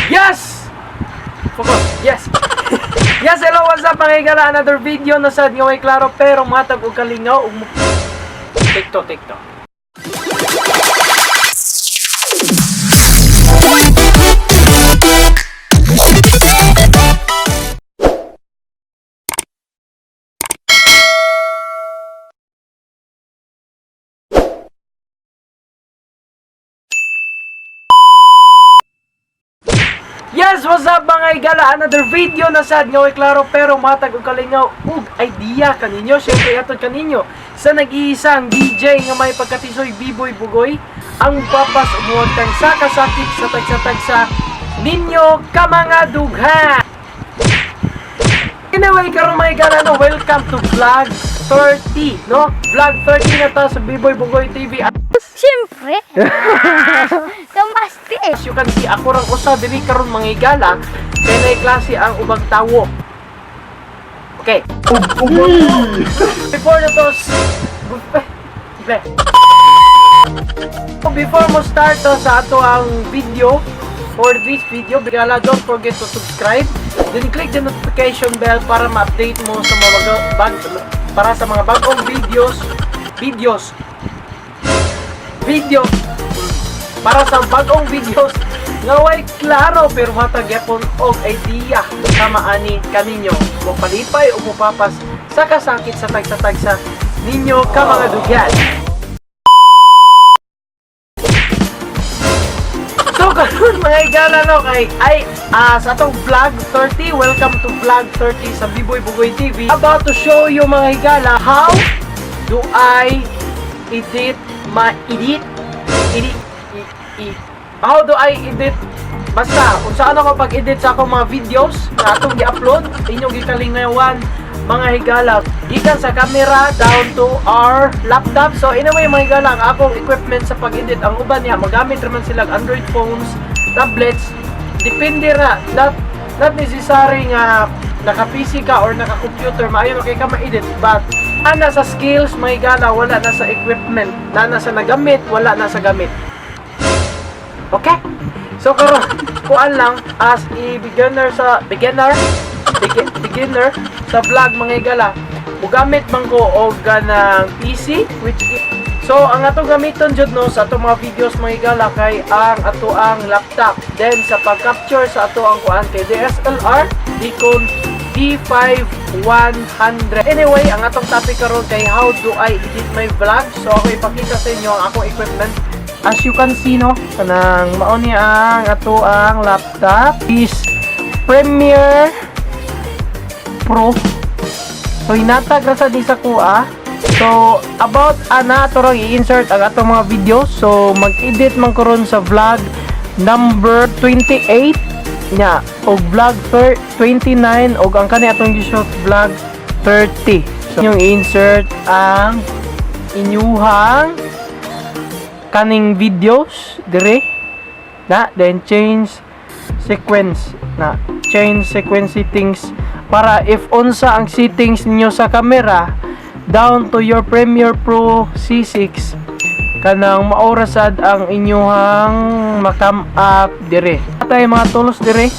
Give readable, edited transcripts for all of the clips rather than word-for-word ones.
Yes! Focus. Yes! Yes, hello, what's up, mga higala? Another video na sad nga way klaro pero matag og kalingaw ug Take two, take two. Yes, what's up, mga higala? Another video na sad nga way klaro pero matag og kalingaw ug idea kaninyo. Syempre atod kaninyo sa nag-iisang DJ nga may pagkatisoy, Biboy Bugoy, ang papas umuwagtang sa kasakit sa tagsa-tagsa ninyo ka mga dugha. Anyway, karon, mga higala, no, welcome to vlog 30, no? Vlog 30 na ta sa Biboy Bugoy TV. Siyempre. Kamasti eh. As you can see, ako rang usa diri karon, mga higala, kay nay klase ang ubang tawo. Okay. Before na to, before mo start to sa ato ang video, for this video, bigala, don't forget to subscribe. Then click the notification bell para ma-update mo sa mga para sa mga bagong videos, videos, video, para sa bagong videos nga way klaro pero matag gyapon og idea sama ani kaninyo, mo palipay o mopapas sa kasakit sa tagsa-tagsa ninyo ka mga dugyan. So karon, mga higala, no, kay ay sa atong vlog 30, welcome to vlog 30 sa Biboy Bugoy TV. About to show you, mga higala, how do I edit my edit edit i, i, how do I edit, basta kung saan ako pag-edit sa akong mga videos na atong gi-upload, inyong gikalingawan, mga higala, gikan sa camera down to our laptop. So anyway, mga higala, ang akong equipment sa pag-edit, ang uban niya magamit raman sila og Android phones, tablets, depende ra, not necessary nga naka-PC ka or naka-computer maayo na kay ka ma-edit, but ana sa skills, mga higala, wala na sa equipment, na sa nagamit, wala na sa gamit. Okay? So karon, kuan lang, as a beginner sa beginner sa vlog, mga higala. Mugamit man ko og ganang PC which is, so ang atong gamiton jud, no, sa atong mga videos, mga higala, kay ang ato ang laptop. Then sa pag-capture sa ato ang kuan kay DSLR Nikon D5100. Anyway, ang atong topic karon kay how do I edit my vlog. So ako ipakita sa inyo ang akong equipment. As you can see, no, kanang mao ni ang ato ang laptop is Premiere Pro. So hinatag ra sa di sa kuha. So about ana ato rang i-insert ang atong mga videos. So mag-edit man ko ron sa vlog number 28 nya og vlog 29 og ang kani atong gi-shoot vlog 30. So yung i-insert ang inyuhang kaning videos dire na, then change sequence na, change sequence settings, para if unsa ang settings ninyo sa camera down to your Premiere Pro C6, kanang maora sad ang inyuhang ma-come up dire. Atay mga tools dire,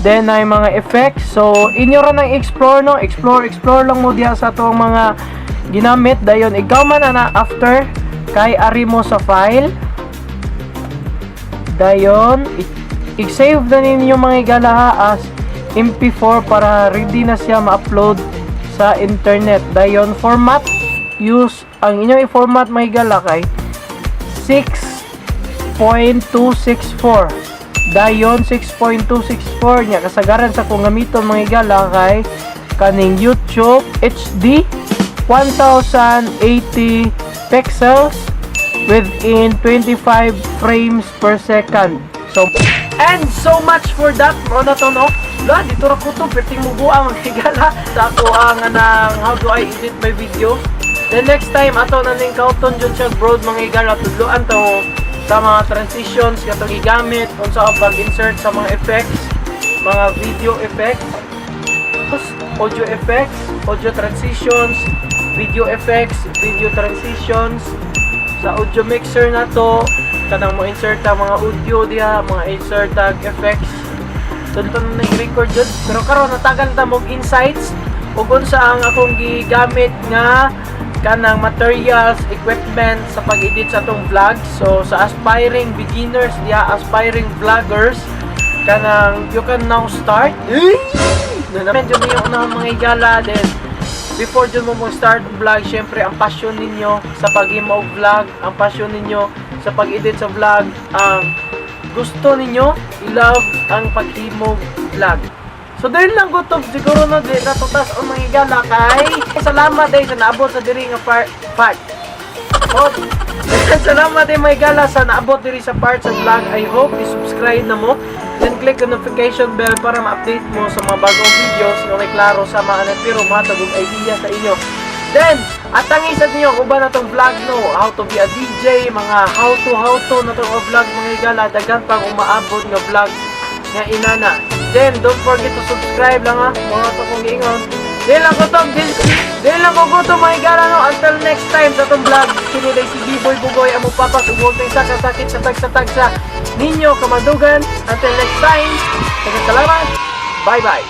then ay mga effects. So inyo ra nang explore, no, explore, explore lang mo diha sa atong mga ginamit. Dayon ikaw man ana after kay ari mo sa file, dayon i-save na ninyo, mga higala, ha, as MP4 para ready na siya ma-upload sa internet. Dayon format, use ang inyong i-format, mga higala, kay 6.264. Dayon 6.264 nya kasagaran sa kung gamiton, mga higala, kay kaning YouTube HD 1080 pixels within 25 frames per second. So, and so much for that. Mo na to, no? La, dito ra ko to. Perting mo buang, mga higala. Sa ako ang anang how do I edit my video. The next time, ato na ning kauton jud siya broad, mga higala. Tudloan to sa mga transitions katong gigamit, unsa ang pag-insert sa mga effects, mga video effects, audio effects, audio transitions, video effects, video transitions, sa audio mixer na to, kanang mo insert ang mga audio diha, mga insert tag effects. Tunton na i-record jud. Pero karon natagan ta mo insights ug unsa ang akong gigamit nga kanang materials, equipment sa pag-edit sa atong vlog. So sa aspiring beginners diha, aspiring vloggers, kanang you can now start. Na medyo may yung unang mga higala. Then before jud mo mo start vlog, syempre ang passion ninyo sa paghimo og vlog, ang passion ninyo sa pag-edit sa vlog, ang gusto ninyo, i-love ang paghimo vlog. So dahil lang gutom siguro, no, di natutas ang mga higala kay salamat dahil sa naabot sa diri nga part. Oh, salamat ay mga higala sa naabot diri sa part sa vlog. I hope i-subscribe na mo. Then click the notification bell para ma-update mo sa mga bagong videos nga may klaro sa mga anak pero matag og idea sa inyo. Then, atangi sa ninyo ang uban natong vlog, no, how to be a DJ, mga how to na tong vlog, mga higala, daghan pang umaabot nga vlogs nga inana. Then, don't forget to subscribe lang ha, mga to kong giingon. Di lang ko to, di lang ko gutom, mga higala, no, until next time sa atong vlog. Kini day si B-Boy Bugoy, ang papak ug sa sakit sa tagsa-tagsa ninyo kamadugan. Until next time, daghang salamat. Bye-bye.